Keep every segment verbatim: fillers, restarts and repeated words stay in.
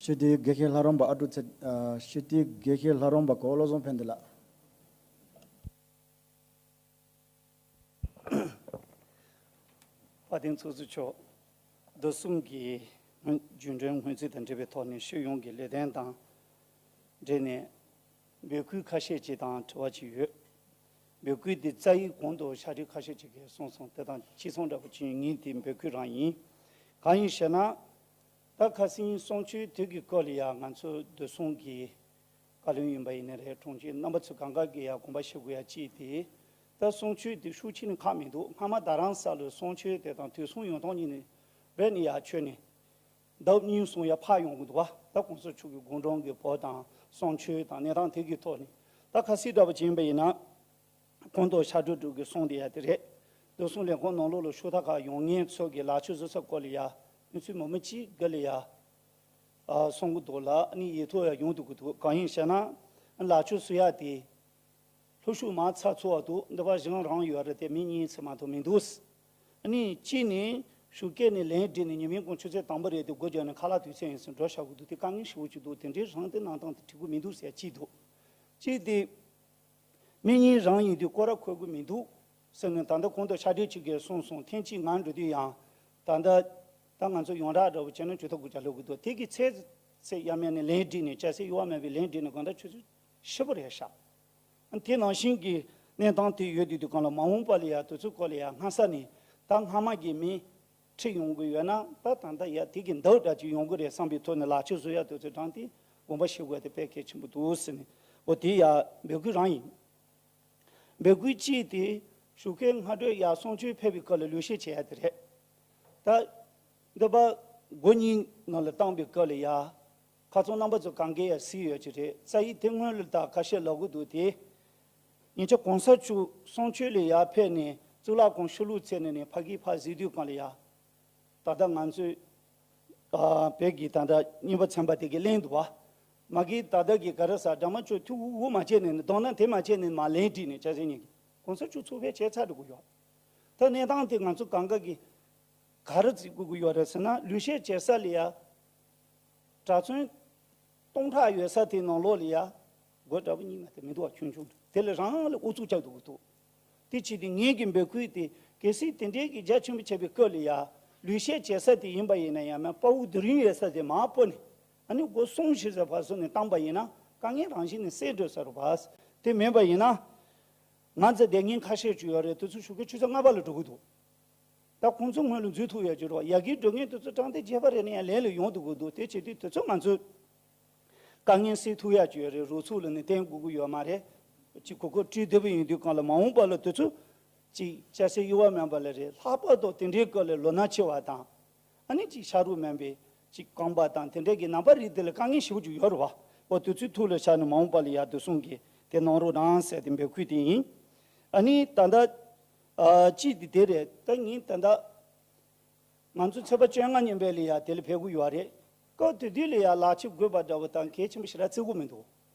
སྤྱི་འཐུས་དགེ་བཤེས་ལྷ་རམས་པ་ཨ་ཀྲུག་ཚེ། ཨ། སྤྱི་འཐུས་དགེ་བཤེས་ལྷ་རམས་པ་གོ་བློ་བཟང་ཕན་བདེ་ལགས། དཔལ་ལྡན་ཚོགས་གཙོ་མཆོག་བདེ་སྲུང་གི་རྒྱུན་གྲོན་སྔོན་རྩིས་དང་འབྲེལ་བའི་ཐོག་ནས་སྤྱི་ཡོངས་ཀྱི་ལས་དོན་དང་འབྲེལ་ནས་འབོད་སྐུལ་ཁ་ཤས་ཅིག་དང་དྲི་བ་ཅིག་ཡོད། འབོད་སྐུལ་དེ་རྩ་ཡིག་གོང་དུ་ཕྱག་བྲིས་ཁ་ཤས་ཅིག་གིས་གསུངས་སོང་། དེ་དང་གཅིག་མཚུངས་འདྲ་པོ་ཅིག་ཡིན། དེ་འབོད་སྐུལ་རང་ཡིན། གང་ཡིན་ཞེ་ན། ད་ཁ་སང་གསུང་ཆོས་དེ་གི་སྐོར་ལ་ཡང་ང་ཚོ་བདེ་སྲུང་གི་བཀའ་བློན་ཡིན་པ་ཡིན་ན་རེད། དྲུང་ཆེ་རྣམ་པ་ཚོ་གང་ག་གིས་ཡང་དགོངས་པ་བཞེས་དགོས་ཡ་གཅིག་དེ། ད་གསུང་ཆོས་དེ་ཤུགས་ཆེ་ནས་ཁག་མི་འདུག་སྔ་མ་རྡ་རམ་ས་ལ་གསུང་ཆོས་དེ་དང་དུས་གསུམ་ཡོང་སྟངས་གཉིས་ནས་རྦད་ནས་ཡར་ཆོད་ནས། ལྡབ་གཉིས་གསུམ་ཡར་འཕར་ཡོང་གི་འདུག་བ། ད་གོང་ས་མཆོག་གི་དགུང་གྲངས་ཀྱི་བར་དང་གསུང་ཆོས་དང་གནས་སྟངས་དེ་གི་ཐོག་ནས། ད་ཁ་སང་འདྲ་པོ་ཅིག་ཡིན་པ་ཡིན་ན། གོང་དུ་ཕྱག་བྲིས་དྲུག་གི་གསུང་དེ་ཡ་དེ་རེད། བདེ་སྲུང་ལས་ཁུངས་ནང་ལོགས་ལ་ཤོག་ཐག་ཁག་ཡོང་མཁན་ཚོ་གི་ལག་ཁྱེར་བཟོ་ས་སྐོར་ལ་ཡ། མི་ཚོས་མི་མི་གཅིག་ག་ལ་ཡ། ཨ། གསུང་གི་འདུག་ལ་ནི་ཡིག་ཐོག་ཡ་ཡོང་འདུག་གི་འདུག་གང་ཡིན་ཞེ་ན། ལག་ཁྱེར་བཟོ་ཡ་དེ། ལྷོ་ཕྱོགས་མ་ཚ་ཚོ་བ་འདུག་འདི་པ་གཞན་རང་ཡོད་རེད་དེ། མི་གཉིས་ཙམ་མ་གཏོགས་མི་འདུག་ཨ་ནི་གཅིག་ནི་ཞོགས་ཀས་ནས་ལན་སྦྲེལ་ནས་ཉི་མའི་གུང་ཆུ་ཚོད་དང་པོ་རེད་དེ་སྒོ་རྒྱག་ནས་ཁ་ལག་དུས་ཚོད་ཡིན་ཟེར་འགྲོ་བཞག་གི་འདུག་དེ་དཀའ་ངལ་ཞེ་པོ་ཅིག་འདུག་དེ་འདྲའི་རང་བདེན་གནང་སྟངས་དེ་འགྲིག་གི་མི་འདུག་ཟེར་གཅིག་འདུག་གཅིག་དེ། མི་གཉིས་རང་ཡིན་དུས་སྐོར་ར་འཁོར་གི་མི་འདུག་ཟེར་ནས། ད་ལྟ་གོང་དུ་ཕྱག་བྲིས་གཅིག་གིས་གསུངས་སོང་། ཐེངས་གཅིག་ང་འགྲོ་དུས་ཡང་། ད་ལྟ་ད་ང་ཚོ་ཡོངས་གྲགས་འདྲ་བོ་བྱས་ན་གྲོས་ཐོག་གི་ཅ་ལག་གི་འདུག་དེ་གི་ཚེ་ཚེ་ཡ་མེད་ནས་ལན་སྦྲེལ་ནས། སྐྱ་སེར་གཡོ་བ་མེད་པའི་ལན་སྦྲེལ་ནས་གང་ལྟར་ཆུ་ཚོད་ཕྱི་པོ་རེད་ཤག་དེ་ནང་བཞིན་གྱི་གནས་སྟངས་དེ་ཡོད་དུས། དུས་གང་ལ་མ་འོངས་པ་ལ་ཡ་དུས་ཚོད་སྐོར་ལ་ཡ་སྔ་ས་ནས། ད་སྔ་མ་གི་མི་ཁྲིད་ཡོང་གི་ཡོད་ན། ད་ད་ལྟ་ཡ་དེ་གི་འདབས་འདྲ་ཅིག་ཡོང་གི་རེད་བསམ་པའི་ཐོག་ནས་ལག་ཁྱེར་བཟོ་ཡ་དུས་ཚོད་གྲངས་དེ་དགོངས་པ་བཞེས་དགོས་དེ་དཔེ་གལ་ཆེན་པོ་འདུག་ཟེར་ནས། འོ་དེ་ཡ་འབོད་སྐུལ་རང་ཡིན། འབོད་སྐུལ་གཅིག་དེ་ཞོགས་ཀའི་སྔ་དྲོ་ཡར་གསུང་ཆོས་ཕེབས་པའི་སྐབས་ལ་ལུས་བཤད་བྱེད་ཡ་དེ་རེད། ད་འདི་པ་སྒོ་གཉིས་ནང་ལ་བཏང་པའི་སྐབས་ལ་ཡ། ཁ་སང་རྣམ་པ་ཚོ་གང་གས་ཡ་གཟིགས་ཡོད་ཀྱི་རེད། རྩ་ཡིག་དེ་སྔོན་ལ་ད་ཁ་ཤས་ལབ་གི་འདུག་དེ། ཉེ་ཆར་གོང་ས་མཆོག་གསུང་ཆོས་ལ་ཡར་ཕེབས་ནས་གཙུག་ལག་ཁང་ཕྱི་ལོགས་ཚད་ནས་ནས་ཕ་གིའི་ཕར་གཟིགས་དུས་གང་ལ་ཡ། ད་ལྟ་ང་ཚོས་ཨ་བོད་ཀྱི་ད་ལྟ་རྙིང་པ་ཚན་པ་དེ་གིས་གླེང་འདུག་བ། མ་གི་ད་ལྟ་གི་ག་རེ་ཟ། སྒྲ་མ་ཆོ་ཐུག་འུ་འུ་མ་བྱས་ནས་ནི། གདོང་ན་དེ་མ་བྱས་ནས་མ་ལན་བྲིས་ནས་ཅ་ཟེ་ཉིན་གི་གོང་ས་མཆོག་ཚུར་ཕེབས་བྱས་ཚར་འགྲོ་གི་ཡོད། ད་གནས་སྟངས་དེ་ང་ཚོ་གང་ག་གི་ག་རེ་བརྩི་དགོས་ཀྱི་ཡོད་རེད་ཟེར་ན། ལུས་བཤད་བྱེད་ས་ལ་ཡ་གྲྭ་བཙུན་སྟོང་ཕྲག་ཡོད་ས་དེའི་ནང་ལོགས་ལ་ཡ། སྒོ་འདྲ་པོ་གཉིས་ན་དེ་མི་འདུག་བ། ཆུང་ཆུང་དེ་ལ་རང་ལ་ཨུ་ཚུགས་རྒྱག་འདུག་གི་འདུག་དེ་ཕྱིར་དེ་ངེད་ཀྱི་འབོད་སྐུལ་དེ་གལ་སྲིད་དེ་འདྲའི་གི་རྒྱ་ཆེན་པོ་བྱས་པའི་སྐབས་ལ་ཡ། ལུས་བཤད་བྱེད་ས་དེ་ཡིན་པ་ཡིན་ན་ཡང་མིན། དཔའ་བོ་དེ་རིང་ཡོད་ས་དེ་མར་སྤོ་ནས། ཨ་ནི་སྒོ་གསུམ་བཞི་ཟེར་བར་སོང་ནས་བཏང་པ་ཡིན་ན་དཀའ་ངལ་རང་བཞིན་ནས་སེལ་འགྲོ་ས་རེད་བ། དེ་མིན་པ་ཡིན་ན། ང་ཚོ་སྡོད་མཁན་ཁ་ཤས་ཅིག་ཡོད་རེད། དེ་ཚོ་ཞོགས་ཀའི་ཆུ་ཚོད་ལྔ་པ་ལ་འགྲོ་གི་འདུག་ད་ཁོང་ཚོ་སྔོན་ལ་འཛུལ་ཐུབ་ཡ་ཅིག་རེད་བ། ཡ་གིའི་འགྲོ་མཁན་དེ་ཚོ་ཀྲང་ཏེ་བརྒྱད་པ་རེ་ནས་ཡང་ལན་ལ་ཡོང་འདུག་གི་འདུག་དེ་བྱེད་དུས་དེ་ཚོ་ང་ཚོས་དཀའ་ངལ་སེལ་ཐུབ་ཡ་ཅིག་ཡོད་རེད། རོགས་ཚུགས་ལ་ནི་བརྟེན་དགོས་ཀྱི་ཡོད་མ་རེད། ཅིག་གོ་སྐབས་བཀྲིས་བདེ་པོ་ཡིན་དུས་གང་ལ་མ་འོངས་པ་ལ་དེ་ཚོ་ཅིག་སྐྱ་སེར་གཡོ་བ་མེད་པ་ལ་རེད། ལྷག་པར་དུ་དེ་འདྲའི་སྐབས་ལ་ལོ་ན་ཆེ་བ་དང་། ཨ་ནི་ཅིག་ཤ་རུས་མེད་པའི་ཅིག་རྐང་པ་དང་དེ་འདྲའི་གི་རྣམ་པ་རིགས་དེ་ལ་དཀའ་ངལ་ཞེ་པོ་ཅིག་ཡོད་རེད་བ། འོ་དེ་ཚོའི་ཐུགས་ལ་བཞག་ནས་མ་འོངས་པ་ལ་ཡ་བདེ་སྲུང་གིས་དེ་གནང་རོགས་གནང་ཟེར་ཏེ་འབོད་སྐུལ་དེ་ཡིན། ཨ་ནི་ད་ལྟ་ཨ་གཅིག་དེ་དེ་རེད། ད་ངས་ད་ལྟ་ང་ཚོ་ཚེས་པ་བཅོ་ལྔ་ཉིན་པའི་ལ་ཡ་དེ་ལ་ཕེབས་ཀྱི་ཡོད་རེད། སྐབས་དེ་དུས་ལ་ཡ་ལག་ཁྱེར་དགོས་པ་འདྲ་བོ་དང་གལ་ཆེན་པོ་ཞེ་དྲག་བརྩི་གི་མི་འདུག་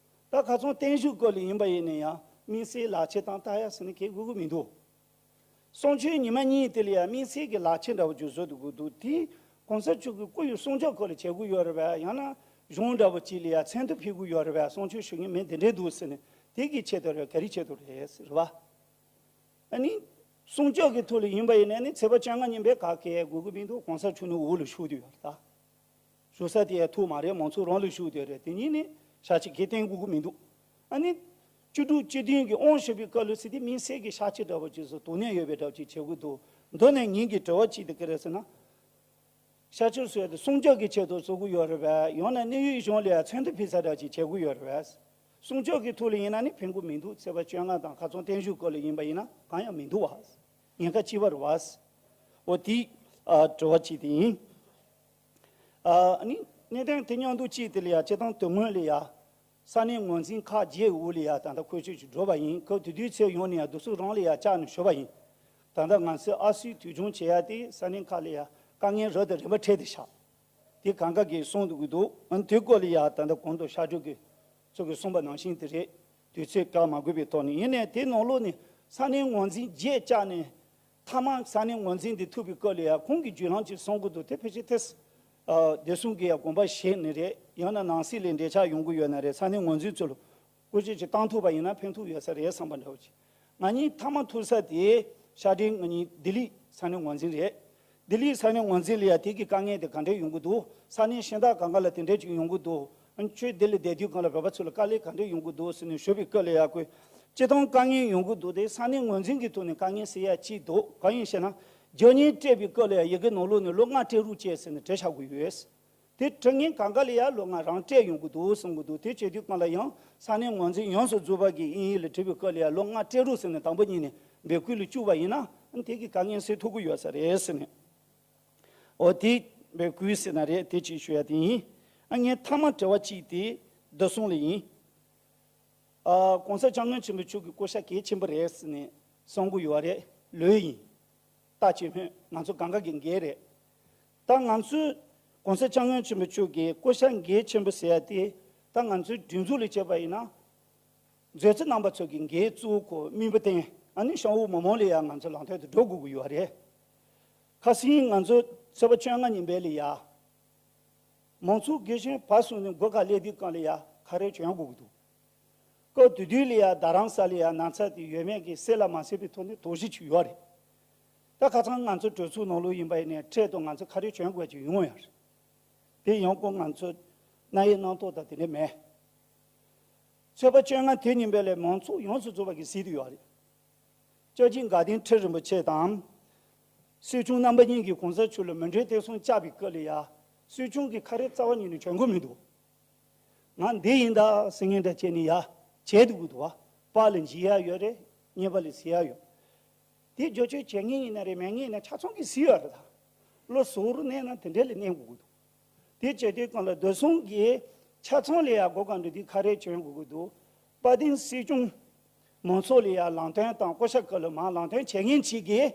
ད་ཁ་སང་བརྟན་བཞུགས་སྐབས་ལ་ཡིན་པ་ཡིན་ན་ཡང་དམིགས་བསལ་ལག་ཁྱེར་དང་ལྟ་ཡ་ཟེར་ནས་གལ་དགོས་ཀྱི་མི་འདུག་གསུང་ཆོས་ཉི་མ་གཉིས་དེ་ལ་ཡང་དམིགས་བསལ་གྱི་ལག་ཁྱེར་འདྲ་བོ་ཅིག་བཟོ་དགོས་འདུག་དེ་གོང་ས་མཆོག་གི་སྐུ་ཡི་གསུང་ཆོས་སྐོར་ལ་བྱེད་དགོས་ཡོད་རེད་པས། ཡང་ན་གཞུང་འདྲ་བོ་ཅིག་ལ་ཡང་མཚན་ཐོ་ཕུལ་དགོས་ཡོད་རེད་པས། གསུང་ཆོས་ཞུ་མཁན་མི་འདི་འདྲས་འདུག་ཟེར་ནས་དེ་གི་ཆེད་དུ་རེད། ག་རེ་ཆེད་དུ་རེད་ཟེར་བ། ཨ་ནི་གསུང་ཆོས་ཀྱི་ཐོག་ལ་ཡིན་པ་ཡིན་ན་ནི་ཚེས་པ་བཅོ་ལྔ་ཉིན་པའི་ག་གེ་དགོས་ཀྱི་མི་འདུག་གོང་ས་མཆོག་ནི་འོག་ལ་བཞུགས་བསྡད་ཡོད་རེད་ད། བཞུགས་ས་དེ་ཡང་ཐུག་མ་རེད། མང་ཚོགས་རང་ལ་བཞུགས་བསྡད་རེད། དེ་གཉིས་ནི་ཕྱག་ཕྱི་གང་ཡང་བསྟན་དགོས་ཀྱི་མི་འདུག་ཨ་ནི་བཅུ་དྲུག་བཅུ་བདུན་གྱི་དབང་ཞུ་བའི་སྐབས་ལ་ཟེར་དེ་དམིགས་བསལ་གྱི་ཕྱག་ཕྱི་འདྲ་བོ་ཅིག་བཟོ། དུག་ནད་ཡོད་པའི་འདྲ་བོ་ཅིག་བྱེད་དགོས་འདུག་མདོར་ན་ངེད་ཀྱི་དྲི་བ་གཅིག་དེ་ག་རེ་ཟེར་ན། ཕྱག་ཕྱིར་བཟོ་ཡ་དེ་གསུང་ཆོས་ཀྱི་ཆེད་དུ་བཟོ་གི་ཡོད་རེད་པས། ཡང་ན་གནས་ཡུལ་གཞུང་ལ་ཡང་མཚན་ཐོ་ཕུལ་ས་འདྲ་ཅིག་བྱེད་དགོས་ཡོད་རེད་པས། གསུང་ཆོས་ཀྱི་ཐོག་ལ་ཡིན་ན་ནི་ཕན་གི་མི་འདུག་ཚེས་པ་བཅོ་ལྔ་དང་ཁ་སང་བརྟན་བཞུགས་སྐོར་ལ་ཡིན་པ་ཡིན་ན་གང་ཡང་མི་འདུག་བ། ཉེན་ཁ་ལྕི་བ་རེད་བ། འོ་དེ་ཨ་དྲི་བ་གཅིག་དེ་ཡིན། ཨ་ནི་གནད་དོན་དེ་མཉམ་དུ་གཅིག་དེ་ལ་ཡང་སྤྱིར་བཏང་དོན་དངོས་ལ་ཡང་ས་གནས་ངོས་འཛིན་ཁག་བརྒྱད་འོག་ལ་ཡང་ད་ལྟ་འཁོད་ཆོད་ཅིག་འགྲོ་བ་ཡིན། སྐབས་དེ་དུས་ཚོད་ཡོང་ནས་ཡང་བདེ་སྲུང་རང་ལ་ཡང་བཅར་ནས་ཞུས་པ་ཡིན། ད་ལྟ་ང་ཚོས་ཨ་སུའི་དུས་སྦྱོང་བྱེད་ཡ་དེ་ས་གནས་ཁག་ལ་ཡང་དཀའ་ངལ་རབ་དང་རིམ་པ་འཕྲད་དེ་ཤག་དེ་གང་ག་གིས་གསུངས་འདུག་གི་འདུག་ཨ་ནི་དེ་སྐོར་ལ་ཡང་ད་ལྟ་གོང་དུ་ཕྱག་སྦྲེལ་གྱི་ཚོ་གིས་གསུངས་པ་ནང་བཞིན་དེ་རེད། དུས་ཚོད་བཀག་མ་དགོས་པའི་ཐོག་ནས། ཡིན་ནའི་དེ་ནང་ལོགས་ནས་ས་གནས་ངོས་འཛིན་བརྒྱད་བཅར་ནས་མཐའ་མ་ས་གནས་ངོས་འཛིན་དེ་ཐུབ་པའི་སྐབས་ལ་ཡང་ཁོང་གིས་བརྒྱུད་ལམ་ཅིག་གསུང་གི་འདུག་དེ་ཕལ་ཆེར་དེ་ཨ་བདེ་སྲུང་གིས་ཡང་དགོངས་པ་བཞེས་ནི་རེད། ཡང་ན་ནང་སྲིད་ལས་འབྲེལ་ཆགས་ཡོང་གི་ཡོད་ན་རེད། ས་གནས་ངོས་འཛིན་ཚུལ་ལ་སྐུ་ཞབས་ཀྱིས་བཏང་ཐུབ་པ་ཡིན་ན་ཕན་ཐོགས་ཡོད་ས་རེད་བསམ་པ་འདྲ་བོ་ཅིག་ང་གཉིས་མཐའ་མ་ཐུག་ས་དེ་ཤར་འབྲེལ་ང་གཉིས་ལྡི་ལི་ས་གནས་ངོས་འཛིན་རེད། ལྡི་ལི་ས་གནས་ངོས་འཛིན་ལ་ཡ་དེ་གི་དཀའ་ངལ་དེ་ག་འདྲས་ཡོང་གི་འདུག་ས་གནས་གཞན་དག་གང་ག་ལ་དེ་འདྲས་ཅིག་ཡོང་གི་འདུག་ཨ་ཁྱོད་ལྡི་ལི་བསྡད་དུས་གང་ལ་བོད་པ་ཚོ་ལ་དཀའ་ལས་ག་འདྲས་ཡོང་གི་འདུག་ཟེར་ནས་ཞུས་པའི་སྐབས་ལ་ཡ་ཁོས་སྤྱིར་བཏང་དཀའ་ངལ་ཡོང་གི་འདུག་དེ་ས་གནས་ངོས་འཛིན་གྱི་ཐོག་ནས་དཀའ་ངལ་སེལ་ཡ་ཅིག་འདུག་གང་ཡིན་ཞེ་ན། རྒྱག་སྙིང་སྤྲད་པའི་སྐབས་ལ་ཡ་ཡི་གེ་ནང་ལོགས་ནས་ལོ་ལྔ་སྤྲད་རོགས་བྱས་ཟེར་ནས་བྲིས་བཞག་དགོས་ཡོད། དེ་བྲིས་མཁན་གང་ག་ལ་ཡ་ལོ་ལྔ་རང་སྤྲད་ཡོང་གི་འདུག་གསུང་གི་འདུག་དེ་བྱེད་དུས་གང་ལ་ཡང་ས་གནས་ངོས་འཛིན་ཡོངས་སུ་རྫོགས་པ་གི་དབྱིན་ཡིག་ལ་བྲིས་པའི་སྐབས་ལ་ཡ་ལོ་ལྔ་སྤྲད་རོགས་ཟེར་ནས་དང་པོ་ཉིད་ནས་འབོད་སྐུལ་ལ་བཅུག་པ་ཡིན་ན་དེ་གི་དཀའ་ངལ་སེལ་ཐུབ་ཀྱི་ཡོད་ས་རེད་ཟེར་ནས། འོ་དེ་འབོད་སྐུལ་ཟེར་ན་རེད། དེ་ཅིག་ཞུ་ཡ་དེ་ཡིན། ཨ་ངའི་མཐའ་མ་དྲི་བ་གཅིག་དེ་འདི་གསུང་ལ་ཡིན། ཨ་༸གོང་ས་༸སྐྱབས་མགོན་ཆེན་པོ་མཆོག་གི་སྐུ་ཤ་གལ་ཆེན་པོ་རེད་ཟེར་ནས་གསུང་གི་ཡོད་རེད། ལོས་ཡིན། ལྟ་བྱེད་སྨོན་ང་ཚོ་གང་ག་གི་འགན་རེད། ད་ང་ཚོས་༸གོང་ས་༸སྐྱབས་མགོན་ཆེན་པོ་མཆོག་གི་སྐུ་ཤ་འགན་ཆེན་པོ་ཟེར་ཡ་དེ་ད་ང་ཚོའི་སྒྲིག་འཛུགས་ལ་བྱས་པ་ཡིན་ན། མཛོད་བཙུན་རྣམ་པ་ཚོ་གི་འགན་གཙོ་བོ་ཁོ་མིན་པ་བསྟན་ཨ་ནི་ཤང་འུ་མི་མང་ལ་ཡང་ང་ཚོ་ལམ་སྟོན་དུ་འགྲོ་དགོས་ཀྱི་ཡོད་རེད། ཁ་སང་ང་ཚོ་ཚེས་པ་བཅོ་ལྔ་ཉིན་པའི་ལ་ཡ། མང་ཚོགས་དགེ་ཞིང་བར་གསུམ་ནས་སྒོ་ཁ་སླེབས་དུས་གང་ལ་ཡ་ཁ་རས་གྱོན་དགོས་ཀྱི་འདུག་སྐབས་དེ་དུས་ལ་ཡ་རྡ་རམ་ས་ལ་ཡ་ན་ཚ་དེ་ཡོད་མེད་ཀྱི་གསལ་ལ་མ་གསལ་བའི་ཐོག་ནས་དོགས་གཞི་ཅིག་ཡོད་རེད། ད་ཁ་སང་ང་ཚོ་གྲོས་ཚོགས་ནང་ལོགས་ཡིན་པ་ཡིན་ནའི་འཕྲལ་དུ་ང་ཚོ་ཁ་རས་གྱོན་དགོས་ཀྱི་ཡོང་ཡ་རེད། དེ་ཡང་ཁོ་ང་ཚོ་རྣ་ཡི་རྣམ་རྟོག་དང་དེ་འདྲ་མེད། ཚེས་པ་བཅོ་ལྔ་དེ་ཉིན་པའི་ལས་མང་ཚོགས་ཡོངས་སུ་རྫོགས་པ་གིས་གཟིགས་དུ་ཡོད་རེད། སྐྱབས་རྗེ་དགའ་ལྡན་ཁྲི་རིན་པོ་ཆེ་དང་། སྲིད་སྐྱོང་རྣམ་པ་གཉིས་ཀྱིས་གོང་ས་མཆོག་ལ་མཎྜལ་བརྟན་གསུམ་བཅར་བའི་སྐབས་ལ་ཡ། སྲིད་སྐྱོང་གིས་ཁ་རས་རྩ་བ་ཉིད་ནས་གྱོན་གྱི་མི་འདུག་ང་འདི་ཡིན་ད་ཟེར་མཁན་འདྲ་བྱས་ནས་ཡ། བྱས་འདུག་གི་འདུག་བ། པཱ་ལ་འཇིགས་ཡ་ཡོད་རེད། གཉེར་པ་ལ་གཟིགས་ཡ་ཡོད། དེ་བསྒྱུར་བཅོས་བྱེད་མཁན་ཡིན་ན་རེད་མེད་མཁན་ཡིན་ན་ཆ་ཚང་གིས་གཟིགས་ཡོད་རེད་ད། བློ་གཟུ་བོར་གནས་ན་དེ་འདྲ་ལས་གནས་དགོས་ཀྱི་འདུག་དེ་བྱས་དུས་གང་ལ་བདེ་སྲུང་གིས་ཆ་ཚང་ལ་ཡ་སྒོ་གང་འགྲོ་དུས་ཁ་རས་གྱོན་དགོས་ཀྱི་འདུག་དཔལ་ལྡན་སྲིད་སྐྱོང་མང་ཚོགས་ལ་ཡ་ལམ་སྟོན་དང་སྐུ་ཞབས་སྐབས་ལ་མར་ལམ་སྟོན་བྱེད་མཁན་གཅིག་གིས་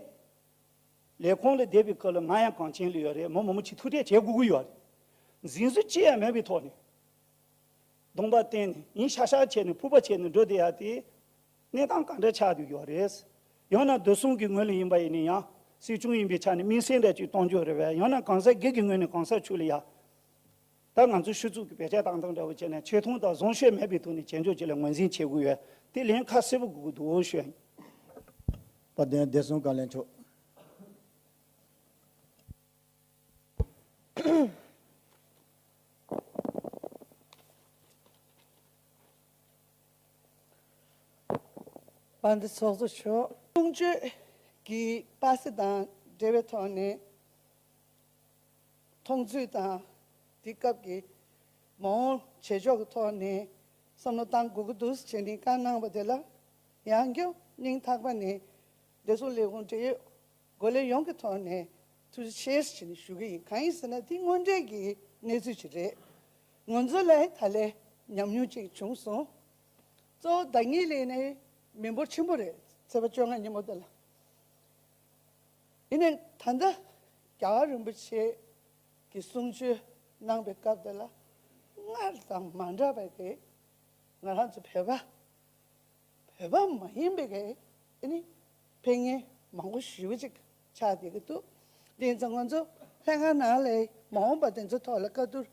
ལས་ཁུངས་ལ་བསྡད་པའི་སྐབས་ལ་ང་ཡང་གངས་ཅན་ལ་ཡོད་རེད། མི་མང་པོ་ཅིག་ཐུག་འཕྲད་བྱེད་དགོས་ཀྱི་ཡོད་རེད། འཛིན་བཟུང་ཅི་ཡང་མེད་པའི་ཐོག་ནས། གདོང་པ་བསྟན་ནས་ཡིན་ཤག་ཤག་བྱས་ནས་ཕུར་པ་བྱས་ནས་འགྲོ་བསྡད་ཡ་དེ་གནས་སྟངས་ག་འདྲ་ཆགས་བསྡད་ཡོད་རེད། ཡང་ན་བདེ་སྲུང་གི་ངོས་ལ་ཡིན་པ་ཡིན་ན་ཡང་སྲིད་སྐྱོང་ཡིན་པའི་ཆ་ནས་མིང་སྲིང་འདྲ་ཅིག་གཏོང་རྒྱུ་རེད་པས། ཡང་ན་གང་ཟག་སྒེར་གྱི་ངོས་ནས་གང་ཟག་ཚོ་ལ་ཡ། ད་ང་ཚོ་ཤུགས་འཛུགས་ཀྱི་བེད་སྤྱད་བཏང་སྟངས་འདྲ་བོ་བྱས་ནས་ཆེ་མཐོང་དང་བཟང་ཤོས་མེད་པའི་ཐོག་ནས་བྱེད་འཇོག་ཅིག་ལ་ངོས་འཛིན་བྱེད་དགོས་ཡོད། དེ་ལན་ཁ་གསལ་པོ་དགོས་ཀྱི་འདུག་ཞུ་ཡ་ཡིན། དཔལ་ལྡན་བདེ་སྲུང་བཀའ་བློན་མཆོག་དཔལ་ལྡན་ཚོགས་གཙོ་མཆོག་གསུང་ཆོས་ཀྱི་པ་སེ་དང་འབྲེལ་བའི་ཐོག་ནས་མཐོང་ཚུལ་དང་དེ་སྐབས་ཀྱི་མ་འོངས་བྱེད་ཕྱོགས་ཀྱི་ཐོག་ནས་བསམ་བློ་བཏང་དགོས་ཀྱི་འདུག་ཟེར་ནས་བཀའ་གནང་བ་དེ་ལ་ཡང་བསྐྱར་སྙིང་ཐག་པ་ནས་བདེ་སྲུང་ལས་ཁུངས་འབྲེལ་ཡོད་འགོ་ལས་ཡོངས་ཀྱི་ཐོག་ནས་ཐུགས་རྗེ་ཆེ་ཞེས་ནས་ཞུ་གི་ཡིན། གང་ཡིན་ཟེར་ན་དེ་དངོས་འབྲེལ་གྱི་གནས་ཚུལ་ཅིག་རེད། ང་ཚོ་ལ་ད་ལས་ཉམས་མྱོང་ཅིག་བྱུང་སོང་། གཙོ་བོ་ཟླ་ཉིན་ལས་ནས་མི་འབོར་ཆེན་པོ་རེད། ཚེས་པ་བཅོ་ལྔ་ཉིན་མོ་དེ་ལ། ཡིན་ནའི་ད་ལྟ་རྒྱལ་བ་རིན་པོ་ཆེ་གི་གསུང་ཆོས་གནང་བའི་སྐབས་དེ་ལ་སྔར་དང་མ་འདྲ་བ་དེ་ང་རང་ཚོ་བོད་པ། བོད་པ་མ་ཡིན་པའི་གི་ཨ་ནི་ཕེབས་མཁན་མང་པོ་ཞེ་པོ་ཅིག་ཆགས་བསྡད་ཀྱི་འདུག་དེ་ཡིན་ཙང་ང་ཚོ་ལྷན་ཁང་ནང་ལ་མ་འོངས་པ་དེ་ཚོ་ཐོག་ལ་བཀའ་བསྡུར་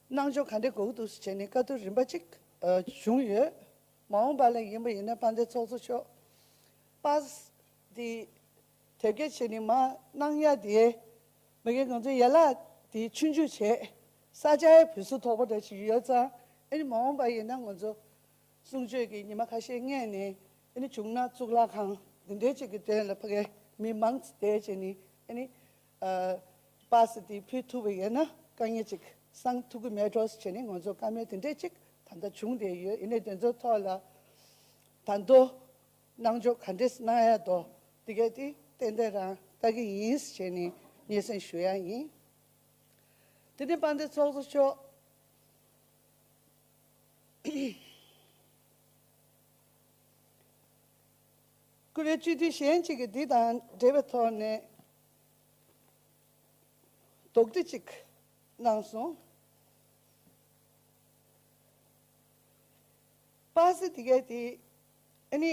གནང་ཕྱོགས་ག་འདྲ་དགོས་ཀྱི་འདུག་ཟེར་བྱས་ནས་བཀའ་བསྡུར་རིམ་པ་ཅིག་ཨ་བྱུང་ཡོད། མ་འོངས་པ་ལ་ཡིན་པ་ཡིན་ན་དཔལ་ལྡན་ཚོགས་གཙོ་མཆོག་པཱ་སི་དེ་དེབ་སྐྱེལ་བྱས་ནས་མར་གནང་ཡ་དེ་མ་གི་ང་ཚོ་ཡན་ལག་དེ་ཆུང་ཆུང་བྱས་ས་ཆའི་བུ་སུ་དོག་པོ་འདྲ་ཞིག་ཡོད་ཙང་ཨ་ནི་མ་འོངས་པ་ཡིན་ན་ང་ཚོ། གསུང་ཆོས་ཀྱི་ཉི་མ་ཁ་ཤས་སྔོན་ནས་ཨ་ནི་བྱུང་ན་གཙུག་ལག་ཁང་འདི་འདྲའི་ཅིག་གི་དོན་ལ་ཕ་གིའི་མི་མང་ཙམ་བསྡད་བྱས་ནས་ཨ་ནི་ཨ་པཱ་སེ་དེ་ཕུལ་ཐུབ་པ་ཡིན་ན་དཀའ་ངལ་ཅིག་སང་ཐུབ་ཀྱི་མེད་འགྲོ་ཟེར་བྱས་ནས་ང་ཚོ་བཀའ་མོལ་དེ་འདྲས་ཅིག་ད་ལྟ་བྱུང་བསྡད་ཡོད། ཡིན་ནའི་དེ་ཚོའི་ཐོག་ལ་ད་དུང་གནང་ཕྱོགས་ག་འདྲས་གནང་ཡ་འདུག་དེ་གས་དེ་ཏན་ཏན་རང་ལྟ་གི་ཡིན་ཟེར་བྱས་ནས་སྙན་སེང་ཞུ་ཡ་ཡིན། དེ་ནས་དཔལ་ལྡན་ཚོགས་གཙོ་མཆོག་སྐུ་པར་སྤྱི་འཐུས་གཞན་གཅིག་གིས་འདི་དང་འབྲེལ་བའི་ཐོག་ནས་དོགས་འདྲི་གཅིག་གནང་སོང་། པཱ་སེ་དེ་གས་དེ་ཨ་ནི་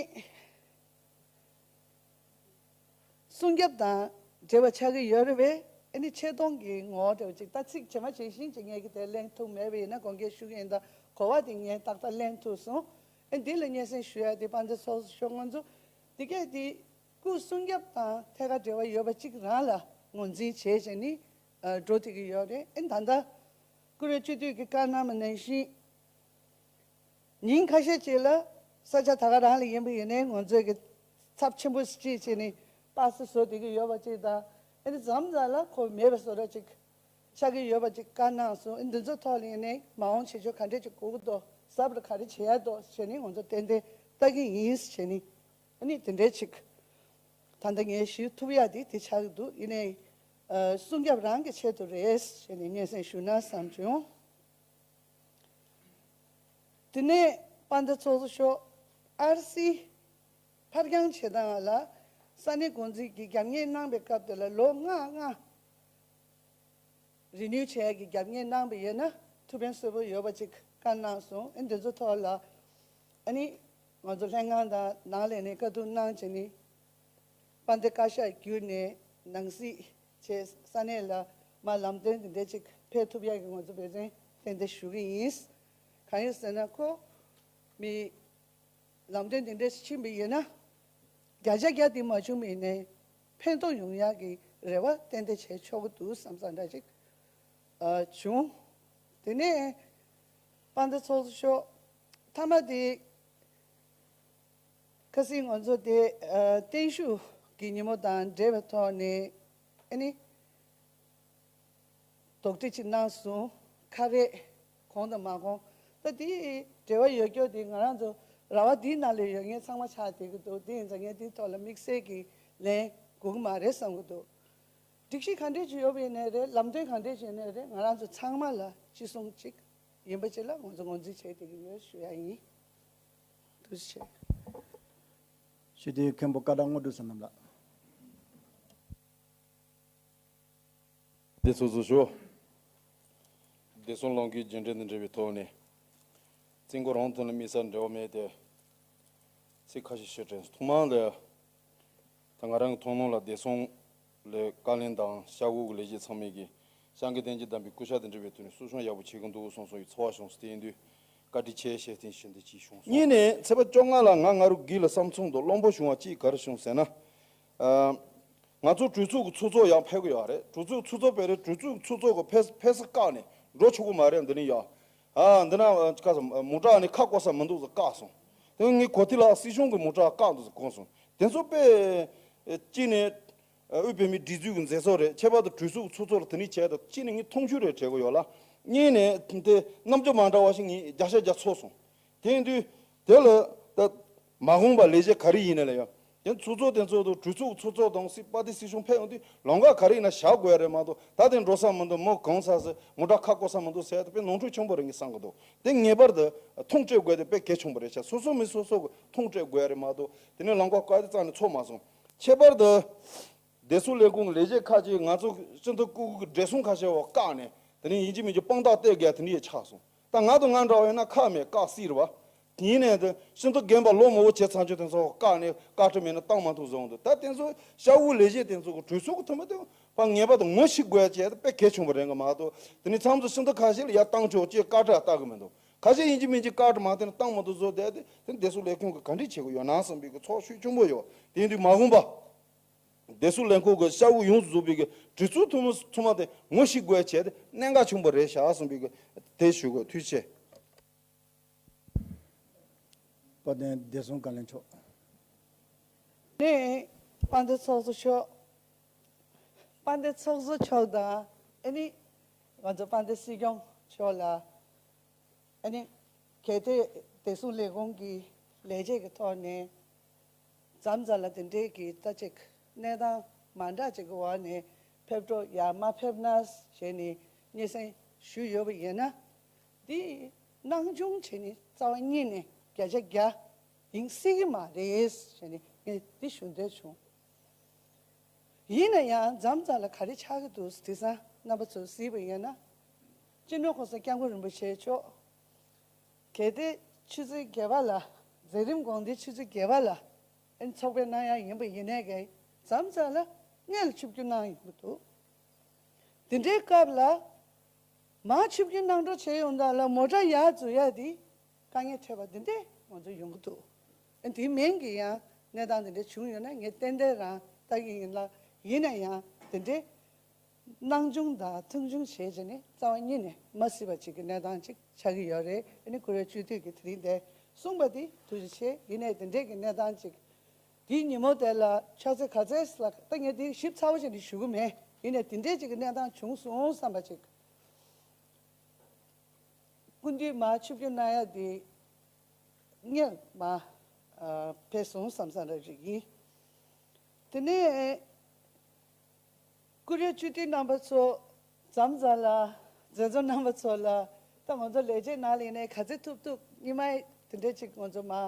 སྲུང་སྐྱོབ་དང་འབྲེལ་བ་ཆགས་ཀྱི་ཡོད་རེད་པས། ཨ་ནི་ཆེ་མཐོང་གི་ངོ་བོ་འདྲ་བོ་ཅིག་ད་ཚིག་ཇི་མ་ཇི་བཞིན་ཅིག་ངས་ཀྱི་དེ་གླེང་ཐུབ་མེད་པ་ཡིན་ན་དགོངས་འགལ་ཞུ་གི་ཡིན། ད་གོ་བ་དེ་ངས་ཏག་ཏག་གླེང་ཐུབ་སོང་། ཨ་འདི་ལ་སྙན་སེང་ཞུ་ཡ་དེ་དཔལ་ལྡན་ཚོགས་གཙོ་མཆོག་ང་ཚོ་འདི་གས་དེ་སྐུ་སྲུང་སྐྱོབ་དང་ཐད་ཀར་འབྲེལ་བ་ཡོད་པ་གཅིག་རང་ལ་ངོས་འཛིན་བྱས་བྱས་ནི་ཨ་འགྲོ་ཐུབ་ཀྱི་ཡོད་རེད། ཨ་ད་ལྟ་བཀུར་འོས་སྤྱི་འཐུས་ཀྱིས་བཀའ་གནང་བ་ནང་བཞིན། ཉིན་ཁ་ཤས་ཅིག་ལ་ས་ཆ་ད་ག་རང་ལ་ཡིན་པ་ཡིན་ནའི་ང་ཚོས་ཀྱི་ཚབས་ཆེན་པོ་ཅིག་བྱས་ནས་པ་སེ་བཟོ་བསྡད་ཀྱི་ཡོད་པ་ཅིག་དང་། ཨ་ནི་མཚམས་མཚམས་ལ་ཁོ་མེད་པ་བཟོ་འདྲ་ཅིག་ཆགས་ཀྱི་ཡོད་པ་ཅིག་བཀའ་གནང་སོང་། ཨ་འདི་ཚོ་ཐོག་ལ་ཡིན་ནའི་མ་འོངས་བྱེད་ཕྱོགས་ག་འདྲས་ཅིག་དགོས་ཀྱི་འདུག་ཟབ་རུ་ག་རེ་བྱེད་ཡ་འདུག་བྱས་ནས་ང་ཚོ་ཏན་ཏན་ལྟ་གི་ཡིན་བྱས་ནས། ཨ་ནི་དེ་འདྲས་ཅིག་ད་ལྟ་ངས་ཞུ་ཐུབ་ཡ་དེ་དེ་ཆགས་ཀྱི་འདུག་ཡིན་ནའི་ཨ་སྲུང་སྐྱོབ་རང་གི་ཆེད་དུ་རེད་བྱས་ནས་སྙན་སེང་ཞུ་ན་བསམ་བྱུང་། དེ་ནས་དཔལ་ལྡན་ཚོགས་གཙོ་མཆོག་ཨར་སི་ཕར་འགྱངས་བྱེད་སྟངས་ལ་ས་གནས་འགོ་འཛིན་གྱིས་རྒྱབ་གཉེར་གནང་པའི་སྐབས་དེ་ལ་ལོ་ལྔ་ལྔ་རི་ནིའུ་བྱེད་ཡག་གི་རྒྱབ་གཉེར་གནང་པ་ཡིན་ན་ཐུགས་ཕན་གསོས་པོ་ཡོད་པ་ཅིག་བཀའ་གནང་སོང་། ཨ་འདི་ཚོ་ཐོག་ལ་ཨ་ནི་ང་ཚོ་ལྷན་ཁང་དང་ནང་ལས་ནས་བཀའ་བསྡུར་གནང་བྱས་ནས་དཔལ་ལྡན་བཀའ་ཤག་བརྒྱུད་ནས་ནང་སྲིད་བྱས་ས་གནས་ལ་མ་ལམ་སྟོན་དེ་འདྲ་ཅིག་ཕེབས་ཐུབ་ཡག་གི་ང་ཚོ་འབད་བརྩོན་ཏན་ཏན་ཞུ་གི་ཡིན། གང་ཡིན་ཟེར་ན་ཁོ་མི་ལམ་སྟོན་དེ་འདྲ་ཕྱིན་པ་ཡིན་ན་བརྒྱ་ཆ་བརྒྱ་དེ་མ་བྱུང་བ་ཡིན་ནའི་ཕན་ཐོགས་ཡོང་ཡག་གི་རེ་བ་ཏན་ཏན་བྱས་ཆོག་གི་འདུག་བསམ་བསམ་འདྲ་ཅིག་ཨ་བྱུང་། དེ་ནས་དཔལ་ལྡན་ཚོགས་གཙོ་མཆོག་མཐའ་མ་དེ་ཁ་སང་ང་ཚོ་དེ་ཨ་བརྟན་བཞུགས་ཀྱི་ཉིན་མོ་དང་འབྲེལ་བའི་ཐོག་ནས་ཨ་ནི། དོགས་འདྲི་ཅིག་གནང་སོང་། ཁ་རས་གོང་དང་མ་གོང་། ད་དེའི་འབྲེལ་བ་ཡོད་རྒྱུ་དེ་ང་རང་ཚོ་ར་བ་འདིའི་ནང་ལ་ཡོད་མཁན་ཚང་མ་ཆགས་བསྡད་ཀྱི་འདུག་དེ་ཡིན་ཙང་ངས་དེའི་ཐོག་ལ་དམིགས་བསལ་གྱི་ལན་དགོས་ཀྱི་མ་རེད་བསམ་གྱི་འདུག་སྒྲིག་གཞི་ག་འདྲས་ཅིག་ཡོད་པ་ཡིན་ནའི་རེད། ལམ་སྟོན་ག་འདྲས་ཅིག་ཡིན་ནའི་རེད། ང་རང་ཚོ་ཚང་མ་ལ་ཅི་གསུང་གཅིག་ཡིན་པ་ཅིག་ལ་ང་ཚོ་ངོས་འཛིན་བྱས་བསྡད་ཀྱི་ཡོད་ཞུ་ཡ་ཡིན། ཐུགས་རྗེ་ཆེ། ཞུ་དེ་མཁན་པོ་ཀ་ཌ་དངོས་གྲུབ་བསོད་ནམས་ལགས། བདེ་སྲུང་ཚོགས་གཙོ་མཆོག་བདེ་སྲུང་ལམ་གྱི་རྒྱུན་འབྲེལ་དང་འབྲེལ་བའི་ཐོག་ནས། རྩིས་འགོ་རང་དོན་ལ་དམིགས་བསལ་འབྲེལ་བ་མེད་དེ། ཚིག་ཁ་ཤས་ཤིག་དྲན་སོང་། ཐོག་མར་ལ། ད་ང་རང་གི་མཐོང་སྣང་ལ་བདེ་སྲུང་ལ་བཀའ་བློན་དང་ཤར་ཁུག་གི་ལས་བྱེད་ཚང་མས་ཀྱི་སྤྱང་ཀི་བསྟན་གྱི་བདམས་པའི་སྐུ་ཕྱྭ་དང་འབྲེལ་བའི་ཐོག་ནས་གསོ་སྐྱོང་ཡག་པོ་བྱེད་ཀྱི་འདུག་གསུངས་སོང་བའི་ཚོར་བ་བྱུང་སོང་། དེ་ཡིན་དུས་བཀའ་དྲིན་ཆེ་ཞེས་བསྟན་ཞུ་འདོད་ཅིག་བྱུང་སོང་། གཉིས་ནས་ཚེས་པ་བཅོ་ལྔ་ལ་ང་ང་རུ་གི་ལ་བསམ་ཚུལ་འདུག་རློམ་པོ་བྱུང་བ་གཅིག་ག་རེ་བྱུང་ཟེར་ན། ཨ། ང་ཚོ་གྲོས་ཚོགས་ཀྱི་ཚོགས་གཙོ་ཡང་ཕེབས་ཀྱི་ཡོད་རེད། གྲོས་ཚོགས་ཚོགས་གཙོ་ཕེབས་རེད། གྲོས་ཚོགས་ཚོགས་གཙོ་གི་ཕེབས་ཕེབས་ས་བཀག་ནས་འགྲོ་ཆོག་གི་མ་རེད། འདི་ནས་ཡ། ཨ་འདི་ན་ཁ་ས་མོ་ཊ་ནས་ཁ་བསྐོར་ས་མི་འདུག་ཟེར་བཀག་སོང་། དེ་ངས་གོ་ཐི་ལ་སྲིད་གཞུང་གི་མོ་ཊ་བཀག་འདུག་ཟེར་གོ་སོང་། དེ་ཚོ་དཔེ་གཅིག་ནས་དབུས་བོད་མིའི་སྒྲིག་འཛུགས་ཀྱི་མཛད་སོགས་རེད། ཁྱད་པར་དུ་གྲོས་ཚོགས་ཀྱི་ཚོགས་གཙོ་ལ་དེ་ནས་བྱས་ད་གཅིག་ནས་ངས་མཐོང་ཆུང་རེ་བྱེད་དགོས་ཡོད་ལ། གཉིས་ནས་དེ་རྣམ་འགྱུར་མ་འདྲ་བ་ཞིག་ངས་བརྒྱ་ཆ་བརྒྱ་ཚོར་སོང་། དེ་ཡིན་དུས་དེ་ལ་ད་མ་འོངས་པ་ལས་བྱེད་ག་རེ་ཡིན་ན་ལ་ཡང་། དེ་ཚོགས་གཙོ་དེ་ཚོ་དང་གྲོས་ཚོགས་ཚོགས་གཙོ་དང་སྲིད་པ་དེ་སྲིད་གཞུང་ཕེབས་ཡོང་དུས་ལམ་ཁ་ག་རེ་ཡིན་ན་བཞག་དགོས་ཡ་རེད་མ་གཏོགས། ད་དེ་འགྲོ་ས་མི་འདུག་མོ་གང་ས་སི་མོ་ཊ་ཁ་བསྐོར་ས་མི་འདུག་ཟེར་ཡ་དེ་དཔེ་ནོར་འཁྲུལ་ཆེན་པོ་རེད་ངས་བསམ་གི་འདུག་དེ་ངེས་པར་དུ་མཐོང་སྤྲད་དགོས་དེ་དཔེ་གལ་ཆེན་པོ་རེད་ཤག་སོ་སོ་མི་སོ་སོ་གི་མཐོང་སྤྲད་དགོས་ཡ་རེད་མ་གཏོགས། དེ་ནས་ལམ་ཁ་བཀག་དེ་རྩ་ནས་ཚོར་མ་སོང་། ཁྱད་པར་དུ་བདེ་སྲུང་ལས་ཁུངས་ཀྱི་ལས་བྱེད་ཁག་ཅིག་ང་ཚོ་སྤྱི་ཚོགས་སྐུ་སྒེར་གྱི་བགྲེས་སོང་ཁ་ཤས་བ་བཀག་ནས་དེ་ནས་ཡིན་གཅིག་མིན་གཅིག་དཔང་རྟགས་སྟེར་དགོས་ཡ་དེ་འདྲ་ཡ་ཆགས་སོང་། ད་ང་དང་ང་འདྲ་བ་ཡིན་ན་ཁག་མེད་བཀག་སྲིད་རེད་བ། དེ་ནས་དེ་སྤྱི་ཚོགས་རྒན་པ་ལོ་མང་པོ་བྱས་ཚར་ཆོག་དེ་ཚོ་བཀག་ནས་བཀའ་ཁྲི་མེད་ན་བཏང་མ་ཐུབ་བཟོ་འདུག་ད་དེ་ཚོ་ཤ་བོ་ལས་བྱེད་དེ་ཚོ་གི་གྲོས་ཚོགས་ཀྱི་ཐོག་མ་དེ་ཕར་ངེས་པར་དུ་ངོ་ཤེས་དགོས་ཡ་བྱས་ཏེ་དཔེ་གལ་ཆེན་པོ་རེད་གི་མ་གཏོགས། དེ་ནས་མཚམས་སུ་སྤྱི་ཚོགས་ཁ་ཤས་ལ་ཡར་བཏང་ཆོག་ཅེས་བཀའ་ཁྲི་ཡང་བཏང་གི་མི་འདུག་ཁ་ཤས་ཡིན་གཅིག་མིན་གཅིག་བཀའ་ཁྲི་མ་བཏང་ན་བཏང་མ་ཐུབ་བཟོ་བསྡད་དེ། དེ་བདེ་སྲུང་ལས་ཁུངས་ཀྱིས་ག་འདྲས་བྱེད་དགོས་ཡོད་ན་བསམ་པའི་གི་ཚོར་ཤུགས་ཆེན་པོ་ཡོད། དེ་ཡིན་དུས་མ་འོངས་པ། བདེ་སྲུང་ལས་ཁུངས་ཀྱི་ཤ་བོ་ཡོངས་སུ་རྫོགས་པའི་གི་གྲོས་ཚོགས་ཐུན་མོང་ཚང་མ་དེ་ངོ་ཤེས་དགོས་བྱས་ཏེ་གནད་འགག་ཆེན་པོ་རེད་ཤག་གསུངས་པའི་གི་དེ་ཞུ་དགོས། ཐུགས་རྗེ་ཆེ། དཔལ་ལྡན་བདེ་སྲུང་བཀའ་བློན་མཆོག་ནས་དཔལ་ལྡན་ཚོགས་གཙོ་མཆོག་དཔལ་ལྡན་ཚོགས་གཙོ་མཆོག་དང་ཨ་ནི་ང་ཚོ་དཔལ་ལྡན་སྲིད་སྐྱོང་མཆོག་ལ། ཨ་ནི་གལ་ཏེ་བདེ་སྲུང་ལས་ཁུངས་ཀྱི་ལས་བྱེད་ཀྱི་ཐོག་ནས་མཚམས་མཚམས་ལ་དེ་འདྲའི་གི་ད་ཅིག་གནས་སྟངས་མ་འདྲ་ཅིག་གི་འོག་ནས་ཕེབས་འགྲོ་ཡ་མ་ཕེབས་ན་ཞེས་ནས་སྙན་སེང་ཞུས་ཡོད་པ་ཡིན་ན། འདི་སྣང་ཆུང་བྱས་ནས་རྩ་བ་ཉིད་ནས་བརྒྱ་ཆ་བརྒྱ་ཡིན་སྲིད་ཀྱི་མ་རེད་ཞེས་ནས་ངས་འདི་ཞུ་འདོད་བྱུང་། ཡིན་ན་ཡང་མཚམས་མཚམས་ལ་ག་རེ་ཆགས་ཀྱི་འདུག་དེང་སང་རྣམ་པ་ཚོས་གཟིགས་པ་ཡིན་ན། སྤྱི་ནོར་གོང་ས་སྐྱབས་མགོན་རིན་པོ་ཆེ་མཆོག་གལ་ཏེ་ཆུ་ཚོད་བརྒྱད་པ་ལ་མཛད་རིམ་དགོངས་དོན་ཆུ་ཚོད་བརྒྱད་པ་ལ་ཨན་ཚོགས་ཕེབས་གནང་ཡ་ཡིན་པ་ཡིན་ནའི་གི་མཚམས་མཚམས་ལ་མངལ་ཆུ་བསྐྱུར་གནང་ཡོང་གི་འདུག་དེ་འདྲའི་སྐབས་ལ་མར་ཆིབས་བསྒྱུར་གནང་འགྲོ་བྱས་ཡོང་དུས་ལ་མོ་ཊ་ཡར་འཛུལ་ཡ་དེ་དཀའ་ངལ་འཕྲད་པ་དེ་འདྲས་ང་ཚོ་ཡོང་གི་འདུག་ཨ་དེའི་མིང་གི་ཡང་གནས་སྟངས་དེ་འདྲས་བྱུང་ཡོད་ན་ངས་ཏན་ཏན་རང་ལྟ་གི་ཡིན་ལ། ཡིན་ན་ཡང་དེ་འདྲས་སྣང་ཆུང་དང་མཐོང་ཆུང་བྱས་བྱས་ནས་རྩ་བ་ཉིད་ནས་མ་སྲིད་པ་ཅིག་གི་གནས་སྟངས་ཅིག་ཆགས་ཀྱི་ཡོད་རེད། ཨ་ནི་ཁོ་རའི་སྤྱི་འཐུས་ཀྱི་དེ་རིང་དེ་གསུངས་པ་དེ་ཐུགས་རྗེ་ཆེ། ཡིན་ནའི་དེ་འདྲས་ཀྱི་གནས་སྟངས་ཅིག་དེའི་ཉིན་མོ་དེ་ལ་ཕྱག་ཚོད་ག་ཚོད་ལ་ད་ངས་དེ་ཞིབ་ཚགས་པོ་བྱས་ནས་ཞུ་གི་མེད། ཡིན་ནའི་དེ་འདྲས་ཅིག་གི་གནས་སྟངས་བྱུང་སོང་བསམ་པ་ཅིག་སྐུ་མདུན་མར་ཆིབས་བསྒྱུར་གནང་ཡ་དེ་སྔོན་མ་ཨ་ཕེབས་སོང་བསམ་བསམ་ར་ཅིག་ཡིན། དེ་ནས་ཀུ་རེ་སྤྱི་འཐུས་རྣམ་པ་ཚོ་མཚམས་མཚམས་ལ་མཛད་གཙོ་རྣམ་པ་ཚོ་ལ་ད་ང་ཚོ་ལས་བྱེད་ནང་ལ་ཡིན་ནའི་ག་ཚོད་ཐུབ་ཐུབ་ཉི་མ་དེ་འདྲས་ཅིག་ང་ཚོ་མ་ཨ་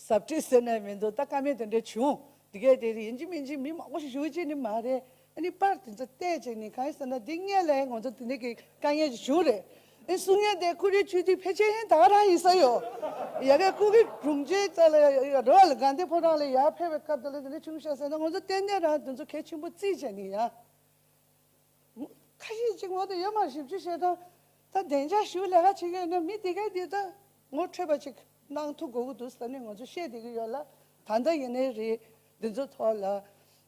ཟབ་ཁྲིད་ཟེར་ནས་མི་འདུག་ད་ཀ་མེད་དེ་འདྲ་བྱུང་། དེ་གས་དེ་ཡིན་གཅིག་མིན་གཅིག་མི་མང་པོ་ཞིག་ཞུ་གཅིག་ནི་མ་རེད། ཨ་ནི་པར་དེ་ཚོ་བལྟས་བྱས་ནི་གང་ཡིན་ཟེར་ན་འདི་སྔོན་ལ་ང་ཚོ་དེ་འདྲ་གི་དཀའ་ངལ་ཞིག་བྱུང་རེད། ཨ་གསུང་མཁན་དེ་ཁོ་རའི་ཆོས་དུས་ཕལ་ཆེར་ཡིན་ད་ག་རང་ཡིན་ས་ཡོད། ཡ་གའི་སྐུ་གི་དྲུང་ཆེ་ཙ་ལ་ཡ་རོ་ལ་དགའ་ལྡན་ཕོ་བྲང་ལ་ཡར་ཕེབས་པའི་སྐབས་དེ་ལ་དེ་འདྲ་བྱུང་ཤག་ཟེར་ན་ང་ཚོ་ཏན་ཏན་རང་དེ་ཚོ་གལ་ཆེན་པོ་བརྩིས་བྱས་ནི་ཡ། ཁ་ཤས་ཅིག་ངོ་དེ་ཡོད་མ་ཞིབ་འཇུག་བྱས་དང་། ད་བདེ་འཇགས་ཞུ་ལས་ཀ་བྱེད་ཀྱི་ཡོད་ན་མི་དེ་གས་དེ་ད་ངོ་འཕྲོད་པ་ཅིག་གནང་ཐུབ་དགོས་ཀྱི་འདུག་ཟེར་ནས་ང་ཚོ་བཤད་བསྡད་ཀྱི་ཡོད་ལ། ད་ལྟ་ཡིན་ནའི་རེད། འདི་ཚོ་ཐོག་ལ་ཨ་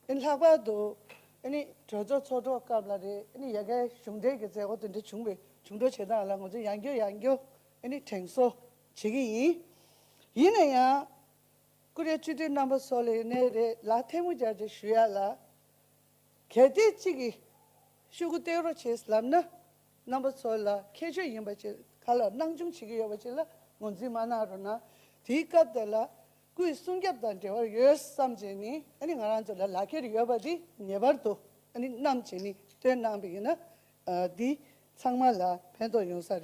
ནི་ལྷག་པར་དུ་ཨ་ནི་གྲོས་ཚོགས་ཚོགས་གྲོལ་སྐབས་ལ་རེད། ཨ་ནི་ཡ་གའི་གཞུང་འབྲེལ་གྱི་མཛད་སྒོ་དེ་འདྲ་བྱུང་བའི་བྱུང་འགྲོ་བྱེད་སྟངས་ལ་ང་ཚོ་ཡང་བསྐྱར་ཡང་བསྐྱར་ཨ་ནི་དྲན་གསོ་བྱེད་ཀྱི་ཡིན། ཡིན་ན་ཡང་། ཀུ་རེ་སྤྱི་འཐུས་རྣམ་པ་ཚོ་ལ་ཡིན་ནའི་རེད་ལ་ཐལ་མོ་སྦྱར་ཏེ་ཞུ་ཡ་ལ། གལ་ཏེ་གཅིག་གིས་ཤོག་གུ་སྟེར་རོགས་བྱེད་ལབ་ན། རྣམ་པ་ཚོ་ལ་ཁྱད་ཆོས་ཡིན་པ་ཅིག་ག་ལ་སྣང་ཆུང་བྱེད་ཀྱི་ཡོད་པ་ཅིག་ལ་ངོས་འཛིན་མ་གནང་རོགས་གནང་། དེའི་སྐབས་དེ་ལ་སྐུའི་སྲུང་སྐྱོབ་དང་འབྲེལ་བ་ཡོད་བསམ་བྱས་ནི་ཨ་ནི་ང་རང་ཚོ་ལ་ལག་ཁྱེར་ཡོད་པ་འདི་ངེས་པར་དུ་ཨ་ནི་བསྣམས་བྱས་ནི་སྟོན་གནང་བ་ཡིན་ན། ཨ་འདི་ཚང་མ་ལ་ཕན་ཐོགས་ཡོང་ས་རེད།